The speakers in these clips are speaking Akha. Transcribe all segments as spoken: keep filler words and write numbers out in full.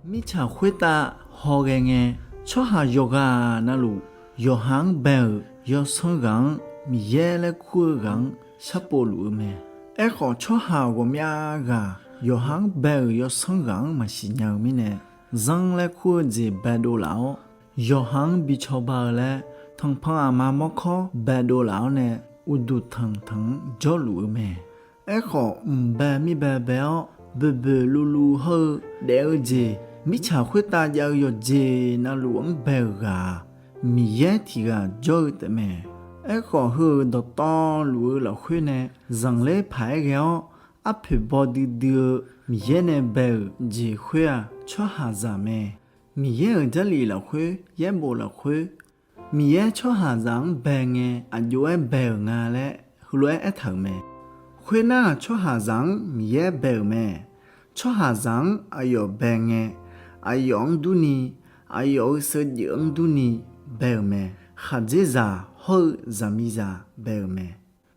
Mirtsaq khoertav hawghae ngae, tsawrhaq yawqghaq navluf, yawqha-anr bae-euq yawsanr ghaq-anr Miqyaer laer kur-eu ghaq-anr sharpov luf-eu mae. Aerkhawf, tsawrhaq ghawqmyav ghaq yawqha-anr bae-euq yawsanr ghaq-anr maqsiq nya-eu mirnae, zanr laer kur-eu jeq baedov laf-awr, yawqha-anr bi cawba-eu laer tanqpanq aqma mawrkawr baedov laf-awr nae, uqduq tanqtanq-anr jawrluf-eu mae. Aerkhawf, mq bae mir bae bae-awr, boeqboeq luvluv hawr-eu daef-eu jeq, mirtsaq khoertav jav-eu yawqjeq navluf-anr bae-euq ghaq-aq, Miqyaer tiq ghaq jawr-eu taefmae. Aerkhawf, heu-euq dawqtawvluf-eu lafkhoer nae zanqler paq-aer ghae-awr, arpoeq baw duidui-eu Miqyaer nae bae-euq jeq khoer-aq, tsawrhaqzaq mae. Miqyaer-euq Jarlif lafkhoer, yaerbof lafkhoer, Miqyaer tsawrhaqzaq-anr bae ngae aqjox-aer bae-euq nga laer heulof-aer aertaq-euq mae. Khoernar, tsawrhaqzaq-anr Miqyaer bae-euq mae. Tsawrhaqzaq-anr aqyawf bae ngae, aqyawf-anr durni, aqyawf-euq shaevdzeuf-anr durni bae-euq mae. Khaqdzerzaq hawr-eu zaqmiqzaq bae-euq mae.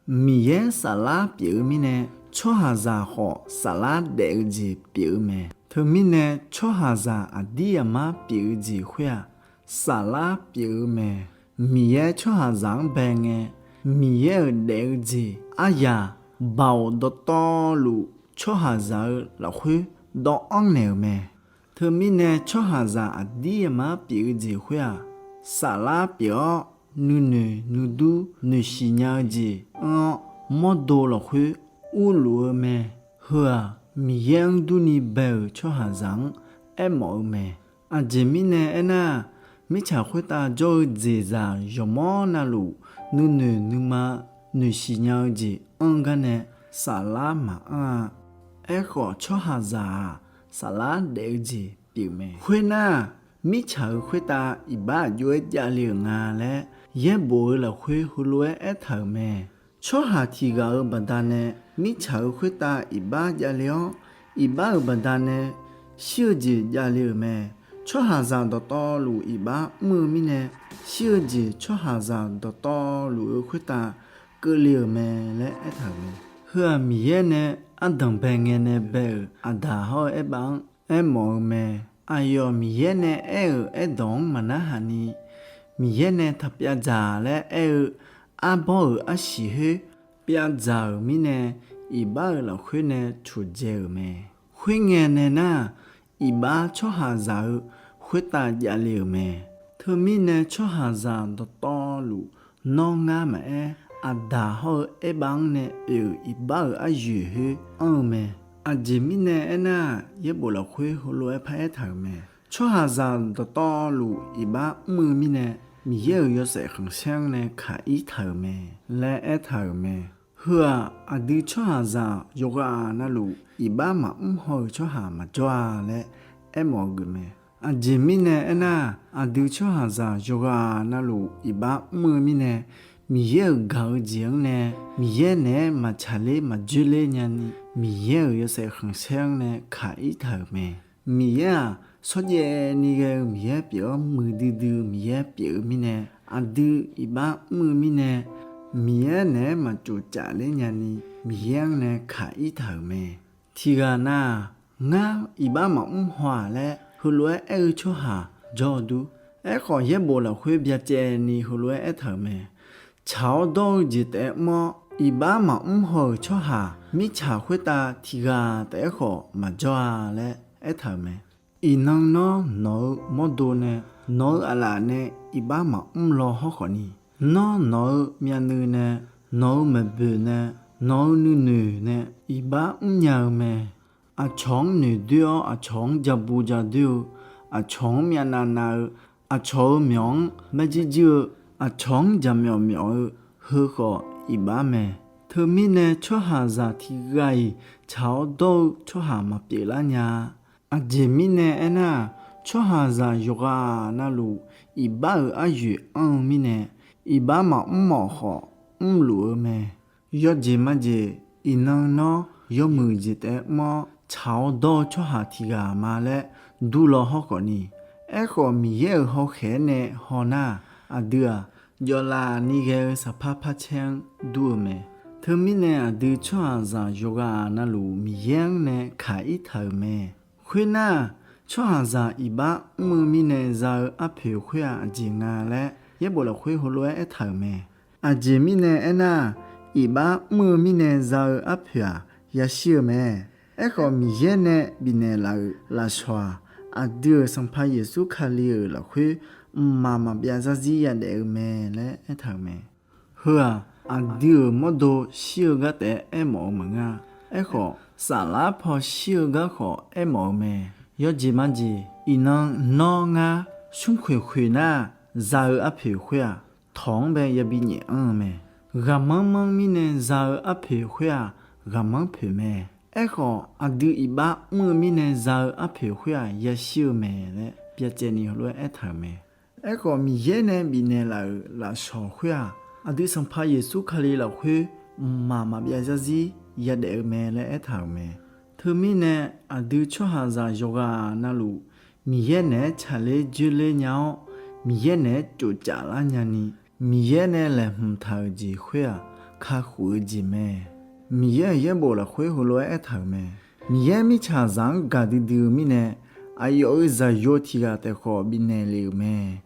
Miqyaer saflar pyeuf-eu mirnae, tsawrhaqzaq khawf saflar daef-eu jeq pyeuf-eu mae. Teumirnae, tsawrhaqzaq aqdir aqmar pyeuf-eu jeq khoer-aq, saflar pyeuf-eu mae. Miqyaer tsawrhaqzaq-anr bae ngae, Miqyaer-euq daef-eu jeq aryaq, baoq dawqtawvluf tsawrhaqzaq-eu lafkhoer dawvanr naeq-euq mae. Teumirnae, tsawrhaqzaq aqdir aqmar pyeuf-eu jeq khoer-aq, saflar pyeuf-awr, nuinoeq nuidur noeqsiq nya-eu jeq anr-awr, mawrdo lafkhoer urluf-eu mae. Heu-aq, Miqyaer-anr durni bae-euq tsawrhaqzaq-anr aermawf-eu mae. Aqjeq mirnae aernar-aq, mirtsaq khoertav jawr-eu jeqzaq yawqmawr navluf, nuinoeq nuima noeqsiq nya-eu jeq anr-eu garnae, saflar maqanr-a. Aerkhawf, tsawrhaqzaq-aq, saflar daef-eu jeq pyeufmae. Khoernar, mirtsaq-euq khoertav iqbax aqjox-aer javle-euq nga laer, yaerbof-eu lafkhoer heulof-aer aertaq-euq mae. Tsawrhaq tiq ghaq-euq baqdanae mirtsaq-euq khoertav iqbax javle-awr, iqbax-euq baqdanae shir-eu jeq javle-euq mae. Tsawrhaqzaq dawqtawvluf iqbax mr-eu mirnae, shir-eu jeq tsawrhaqzaq dawqtawvluf-eu khoertav keuvle-euq mae laer aertaq-euq mae. Heu-aq, Miqyaer nae ardanq bae ngae nae bae-euq Aqdaq hawr-eu Aerbav-anr aermawf-eu mae. Aqyawf Miqyaer nae aer-euq aerdawq-anr maqnarhaq ni, Miqyaer nae taqpyav dzaq laer aer-eu arbawr-euq arsiq khoer pyav dzaq-euq mirnae, iqbax-euq lafkhoer nae coqdzae-euq mae. Khoerngae nae nar-aq, iqbax tsawrhaqzaq-eu khoertav javle-euq mae. Teumirnae, tsawrhaqzaq dawqtawvluf, nawr ngar maqaer, Aqdaq hawr-eu Aerbav-anr nae oe-euq iqbax-euq aryoeq khoer anr-eu mae. Aqjeq mirnae aernar-aq, yaerbof lafkhoer heulof-aer paraer taq-euq mae. Tsawrhaqzaq dawqtawvluf iqbax mr-eu mirnae, Miqyaer-euq yawshaef khanqsaer-anr nae kaq-ir taq-euq mae laer aertaq-euq mae. Heu-aq, aqdui tsawrhaqzaq yawqghaq navluf iqbax maqmr haw-euq tsawrhaq maqjawr-a laer aermawf-eu geuf mae. Aqjeq mirnae aernar-aq, aqdui tsawrhaqzaq yawqghaq navluf iqbax mr-eu mirnae, Miqyaer-euq gaq-eu jeq-anr nae Miqyaer naeq-aer maqtsaqler maqdzoerler nyani, Miqyaer-euq yawshaef khanqsaer-anr nae kaq-ir taq-euq mae. Miqyaer-aq, shawrjaev ni ghae-eu Miqyaer pyeuf-awr, muiqdui dui-eu Miqyaer pyeuf-eu mirnae, aqdui iqbax mr-eu mirnae, Miqyaer naeq-aer maqtsofcaf ler nyani, Miqyaer-anr nae kaq-ir taq-euq mae. Tiqghaq nav-aq, ngar iqbax maqmr haw-aq laer heulof-aer aer-eu tsawrhaq jawr-eu dur. Aerkhawf, yaerbof lafkhoer byacaevni heulof-aer aertaq-euq mae. Tsaq-awr dawr-eu jeq taef-aer mr-awr, iqbax maqmr haw-euq tsawrhaq mirtsaq khoertav tiqghaq taef-aer khawf maqjawr-a laer aertaq-euq mae. Iqnan nawr nawq-eu mawrdo nae, nawq-eu aqlaf nae iqbax maqmr law hawrkhawf ni, nawr nawq-eu myavnuiv nae, nawq-eu maeqboeq nae, nawq-eu nuinoeq nae iqbax mrnya-eu mae. Aqcawq-anr noeqdoer-awr, aqcawq-anr jabu jadoer-eu, aqcawq-anr myavnav nav-eu, aqcawq-euq myawq-anr maerjuir juir-eu, aqcawq-anr jaqmyawf myawf-eu, heukhawf iqbax mae. Teumirnae, tsawrhaqzaq tiqghaq-iq tsaq-awr dawr-eu tsawrhaq maqpyeuf lar nya-a. Aqjeq mirnae aernar-aq, tsawrhaqzaq yawqghaq navluf iqbax-euq aryoeq anr-eu mirnae, iqbax maqmr mawf khawf mrluf-eu mae. Yawjeq majeq, iqnan nawr yawmuiq jeq taef-aer mr-awr tsaq-awr dawr-eu tsawrhaq tiqghaq ma laer dur law hawrkhawf ni, aerkhawf Miqyaer-euq hawkhaeq-aer nae haw nar-aq, aqdui-aq, jawvlaf ni ghae-eu saqpar parcaer-anr dur-eu mae. Teumirnae, aqdui tsawrhaqzaq yawqghaq navluf Miqyaer-anr nae kaq-ir taq-euq mae. Khoernar-aq, Tsawrhaqzaq iqbax mr-eu mirnae za-eu arpoeq khoer-aq aqjeq nga laer, yaerbof lafkhoer heulof-aer aertaq-euq mae. Aqjeq mirnae aernar-aq, iqbax mr-eu mirnae za-eu arpoeq-aq, yashir-eu mae. Aerkhawf, Miqyaer nae bifnaeq laf-euq lafsawq-aq, aqdui-euq Sanqpaq Yeqsur Kali-euq lafkhoer mqmaq maqbyav zarzir yadaef-eu mae laer aertaq-euq mae. Heu-aq, aqdui-euq mawrdo shir-eu gar taef-aer aermawf-eu maqngeur-a. Aerkhawf, saflar paw shir-eu gar khawf aermawf-eu mae. Yawjeq majeq, iqnan nawr ngar smrkhoeq khoeq nar-aq, za-eu arpoeq khoer-aq, tawq-anr bae yabi nyaef anr-eu mae. Ghaqmanr manr mirnae za-eu arpoeq khoer-aq, ghaqmanr poeq mae. Aerkhawf, aqdui iqbax mr-eu mirnae za-eu arpoeq khoer-aq, yashir-eu mae laer byacaevni heulof-aer aertaq-euq mae. Aerkhawf, Miqyaer nae bifnaeq laf-euq lafsawq khoer-aq, aqdui Sanqpaq Yeqsur Kali lafkhoer mqmaq maqbyav zarzir yadaef-eu mae laer aertaq-euq mae. Teumirnae, aqdui tsawrhaqzaq yawqghaq navluf, Miqyaer naeq-aer tsaqler dzoerler nya-awr, Miqyaer naeq-aer tsofcaf lar nyani, Miqyaer nae laeqhmq taq-euq jeq khoer-aq, kakhof-eu jeq mae. Miqyaer-euq yaerbof lafkhoer heulof-aer aertaq-euq mae. Miqyaer mirtsaqzaq-anr gaqdui dui-eu mirnae, aqyawf-euq Zaqyo tiq ghaq taef khawf bifnaeq lef-euq mae.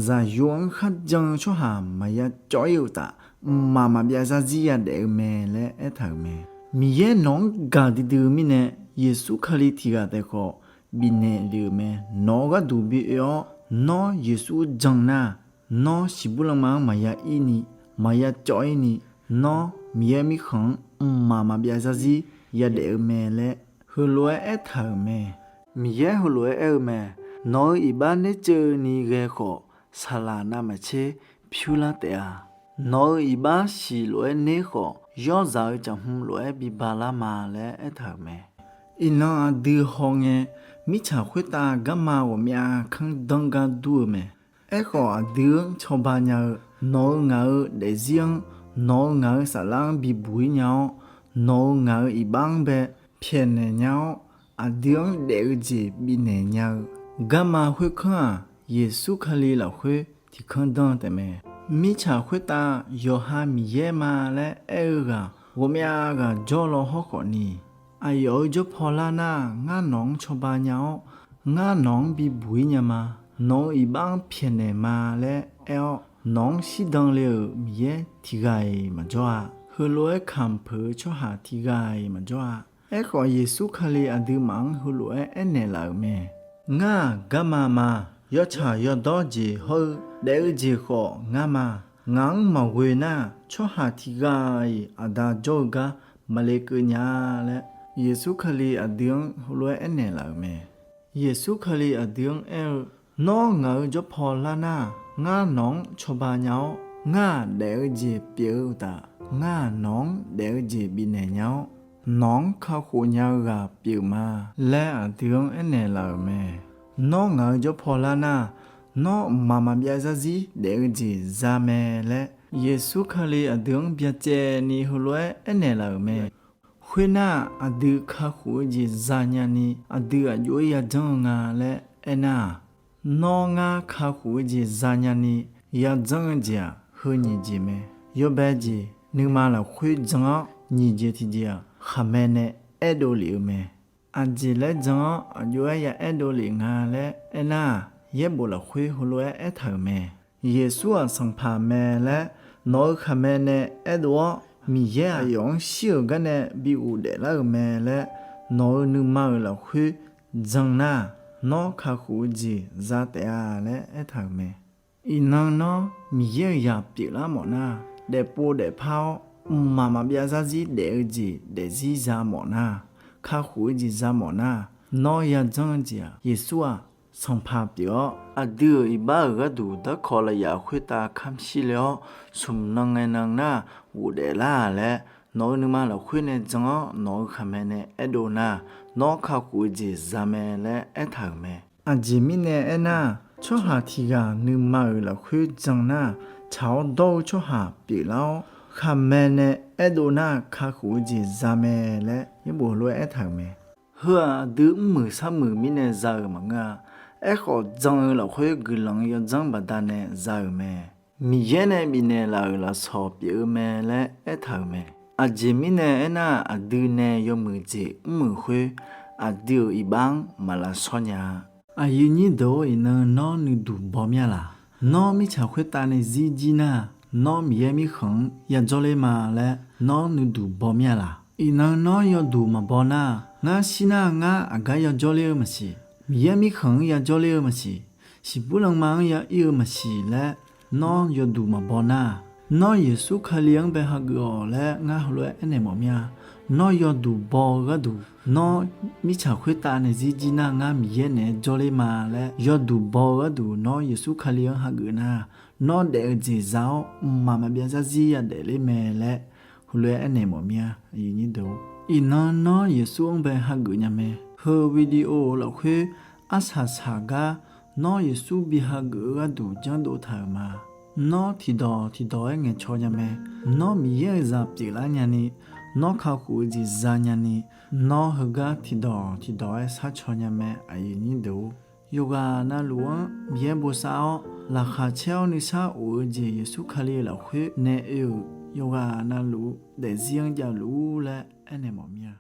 Zaqyo-anr kharjan-eu tsawrhaq maqya cawv-ir-eu uqtaf, mqmaq maqbyav zarzir yadaef-eu mae laer aertaq-euq mae. Miqyaer nawq-anr gaqdui dui-eu mirnae, Yeqsur Kali tiq ghaq taef khawf bifnaeq lef-euq mae. Nawq-eu gharduq bi oe-awr, nawr Yeqsur jan nar, nawr siqbur lanma-anr maqya ir ni, maqya cawv-ir ni, nawr Miqyaer mirkhanq-anr mqmaq maqbyav zarzir yadaef-eu mae laer heulof-aer aertaq-euq mae. Miqyaer heulof-aer aer-eu mae. Nawq-euq iqbax nertseuvni ghae khawf, saqlaq navmaqtser pyur lar taef-a. Nawq-euq iqbax siq lof-aer ner khawf, yawrzaq-eu caqhmq lof-aer bi ba lar ma laer aertaq-euq mae. Iqnan aqdui hawngae, mirtsaq khoertav garma ghawqmyav kanr danr gar dur-eu mae. Aerkhawf, aqdui-anr cawba nya-eu, nawq-euq ngaq-euq daefzir-anr, nawq-euq ngaq-euq saflar-anr bibuq-ir nya-awr, nawq-euq ngaq-euq iqbax-anr bae pyaeqnaeq nya-awr, aqdui-anr daef-eu jeq bifnaeq nya-eu garma khoerkanr-aq, Yeqsur Kali lafkhoer tiqkanr danr taef mae. Mirtsaq khoertav yawqha Miqyaer ma laer aer-eu ghaq ghawqmyav ghaq jawrlaw hawrkhawf ni, aqyawf-euq jawr paw lar nar, ngar nawq-anr cawba nya-awr, ngar nawq-anr bibuq-ir nya ma. Nawq-euq iqbax-anr pyaeqnaeq ma laer aer-awr, nawq-anr shirdan le-euq Miqyaer tiq ghaq-iq maqjawr-a. Heulof-aer kamq peuq-eu tsawrhaq tiq ghaq-iq maqjawr-a. Aerkhawf, Yeqsur Kali aqduimaf-anr heulof-aer aernaeq laf-euq mae. Ngar-aq garma ma. Yawtsaq yawdawr jeq hawr-eu daef-eu jeq khawf ngar ma. Ngaq-anr maqghoe nar, tsawrhaq tiq ghaq-iq Aqda jawr-eu gar maqle keuv nya-a laer, Yeqsur Kali aqdui-anr heulof-aer aernaeq laf-euq mae. Yeqsur Kali aqdui-anr aer-eu, Nawr ngaq-euq jawr paw lar nar, ngar nawq-anr cawba nya-awr, ngar-aq daef-eu jeq pyeuf-eu uqtaf, ngar-aq nawq-anr daef-eu jeq bifnaeq nya-awr, nawq-anr kakhof nya-eu ghaq pyeuf ma laer aqdui-anr aernaeq laf-euq mae. Nawr ngaq-euq jawr paw lar nar, nawr mqmaq maqbyav zarzir daef-eu jeq za mae laer, Yeqsur Kali aqdui-anr byacaevni heulof-aer aernaeq laf-euq mae. Khoernar, aqdui kakhof-eu jeq zanya ni, aqdui aqjox-aer yajanr-eu nga laer aernar-aq, nawr ngar kakhof-eu jeq zanya ni, yadzanr-eu jeq-aq, heu nyiq jeq mae. Yawbae jeq, nuima lafkhoer jan-awr, nyiq jeq tiqjeq-aq, khaqmae nae aerdov lef-eu mae. Aqjeq laer jan-awr aqjox-aer ya aerdov lef nga laer aernar-aq, yaerbof lafkhoer heulof-aer aertaq-euq mae. Yeqsur-aq Sanqpaq mae laer nawq-euq khaqmae nae aerdov-awr, Miqyaer aqyawf-anr shir-euq garnae bi ghofdaef lar-euq mae laer nawq-euq nuima-euq lafkhoer jan nar, nawr kakhof-eu jeq za taef-a laer aertaq-euq mae. Iqnan nawr Miqyaer-euq zaq pyeuflar mawf nar, daefpov daefpar-awr mqmaq maqbyav zarzir daef-eu jeq daefzir za mawf nar, kakhof-eu jeq za mawf nar, nawr yajanr-eu jeq-aq, Yeqsur-aq Sanqpaq pyeuf-awr, aqdui-euq iqbax-euq gharduq darkawq lafyaq khoertav kamq shir le-awr, smq nan ngae nan nar ghofdaef lar-aq laer, nawq-euq nuima lafkhoer nae jan-awr nawq-euq khaqmae nae aerdov nar, nawr kakhof-eu jeq za mae laer aertaq-euq mae. Aqjeq mirnae aernar, tsawrhaq tiq ghaq nuima-euq lafkhoer jan nar, tsaq-awr dawr-eu tsawrhaq pyeuflar-awr, khaqmae nae aerdov nar, kakhof-eu jeq za mae laer yaerbof lof-aer aertaq-euq mae. Heu-aq, aqdui mrmuiq sharmuiq mirnae za-euq maqngeur-a. Aerkhawf, jan-eu lafkhoer guiqlanq-eu yawdzanr baqdanae za-euq mae. Miqyaer nae bifnaeq laf-euq lafsawq pyeuf-eu mae laer aertaq-euq mae. Aqjeq mirnae aernar, aqdui nae yawmuiq jeq mrmuiq khoer, aqdui-euq iqbax-anr maq lavshawr nya-a. Aqyuif nyir deuq-or, iqnan nawr nuiduq baw mir-a laq? Nawr mirtsaq khoertav nae zir jir nar-aq, nawr Miqyaer mirkhanq-anr yajawr ler ma laer nawr nuiduq baw mir-a laq? Iqnan nawr yawduq maqbaw nar-aq, ngar shir nar ngar aqgar yajawr ler-eu maqsiq, Miqyaer mirkhanq-anr yajawr ler-eu maqsiq, shiqbur lanma-anr ya ir-eu maqsiq laer nawr yawduq maqbaw nar-aq, nawr Yeqsur Kali-anr bae hageuf-awq laer ngar heulof-aer aernaeq mawf mir-a. Nawr yawduq baw-eu gharduq, nawr mirtsaq khoertav nae zir jir nar ngar Miqyaer naeq-aer jawr ler ma laer yawduq baw-eu gharduq nawr Yeqsur Kali-anr hageuf nar-aq, nawr daef-eu jeq za-awr mqmaq maqbyav zarzir yadaef ler mae laer heulof-aer aernaeq mawf mir-a. Iqnan nawr Yeqsur-anr bae hageuf nya mae. Heu video-euq lafkhoer arsaq saqgar nawr Yeqsur bi hageuf-eu gharduq janrdov taq-euq ma. Nawr tiqdawq tiqdawq-aer ngaeqcaw nya mae. Nawr Miqyaer-euq zaq pyeuflar nyani, nawr kakhof-eu jeq za nyani, nawr heugar tiqdawq tiqdawq-aer sharcaw nya mae. Aqyuif nyir deuq-or, yawqghaq navluf-anr Miqyaer bosav-awr laqkhaq caer-awr nuisar of-eu jeq Yeqsur Kali-euq lafkhoer nae oe-euq yawqghaq navluf daefzir-anr javluf-ur laer aernaeq mawf mir-a.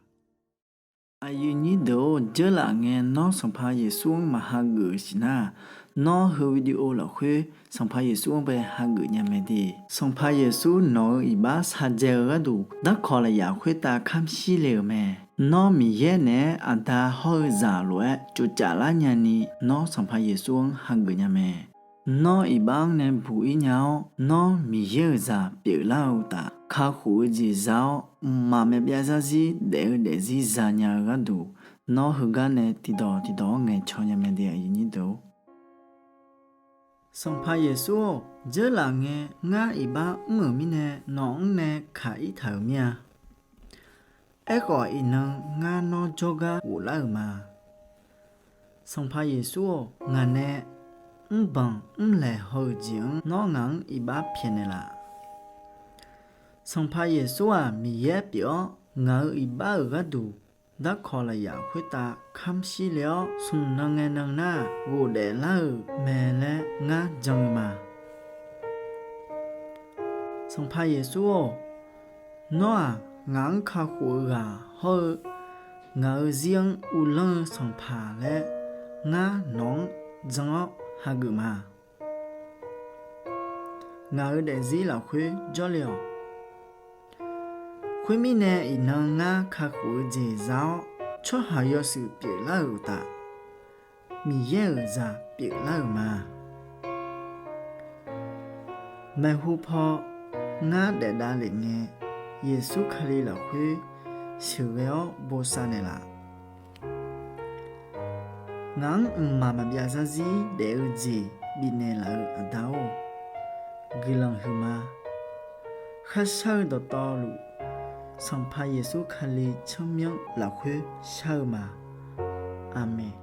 Aqyuif nyir deuq-or, dzeurlaf ngae nawr Sanqpaq Yeqsur-anr maq hageuf-eu siqnar-aq, nawr heu video lafkhoer Sanqpaq Yeqsur-anr bae hageuf nya mae de. Sanqpaq Yeqsur nawq-euq iqbax shardzae-eu gharduq darkawq lafyaq khoertav kamr shir le-euq mae. Nawr Miqyaer naeq-aer aqda hawr-eu zaq lof-aer tsofcaf lar nyani, nawr Sanqpaq Yeqsur-anr hageuf nya mae. Nawr iqbax-anr nae buq-ir nya-awr, nawr Miqyaer-euq zaq pyeuflar-eu uqtaf, kakhof-eu jeq za-awr, mqmaq maqbyav zarzir daef-eu daefzir za nya-eu gharduq, nawr heugar nae tiqdawq tiqdawq-anr ngaeqcaw nya mae de. Sanqpaq Yeqsur-or, dzeurlaf ngae ngar iqbax mr-euq mirnae nawq-anr nae kaq-ir taq-euq mir-a. Aerkhawf iqnan ngar nawr jawrgar ghoflar-euq ma. Sanqpaq Yeqsur-or, ngaq nae mrbanq mrlaeq haw-euq jeq-anr nawr ngaq-anr iqbax pyaeqnaeq laf. Sanqpaq Yeqsur-aq Miqyaer pyeuf-awr, ngaq-euq iqbax-euq gharduq darkawq lafyaq khoertav kamr shir le-awr, smq nan ngae nan nar-aq ghofdaef lar-euq mae laer ngar jan-eu ma. Sanqpaq Yeqsur-or, nawr-aq ngaq-anr kakhof-eu ghaq hawr-eu ngaq-euq zir-anr uvlanr-eu Sanqpaq laer ngar nawq-anr jan-awr hageuf ma. Ngaq-euq daefzir lafkhoer jawrle-awq. Khoermirnae iqnan ngar kakhof-eu jeq za-awr, tsawrhaq yawshuif pyeuflar-euq uqtaf, Miqyaer-euq zaq pyeuflar-euq ma. Maeqhu paw ngar daefdav lef ngae, Yeqsur Kali lafkhoer sheuqghae-awr bosav naeqlaf. Ngaq-anr mqmaq maqbyav zarzir daef-eu jeq bifnaeq laf-eu Aqda-or, guiqlanq huiqma. Kharshar-eu dawqtawvluf, Sanqpaq Yeqsur Kali tsawrmyanr lafkhoer shar-eu ma. Aqmeq.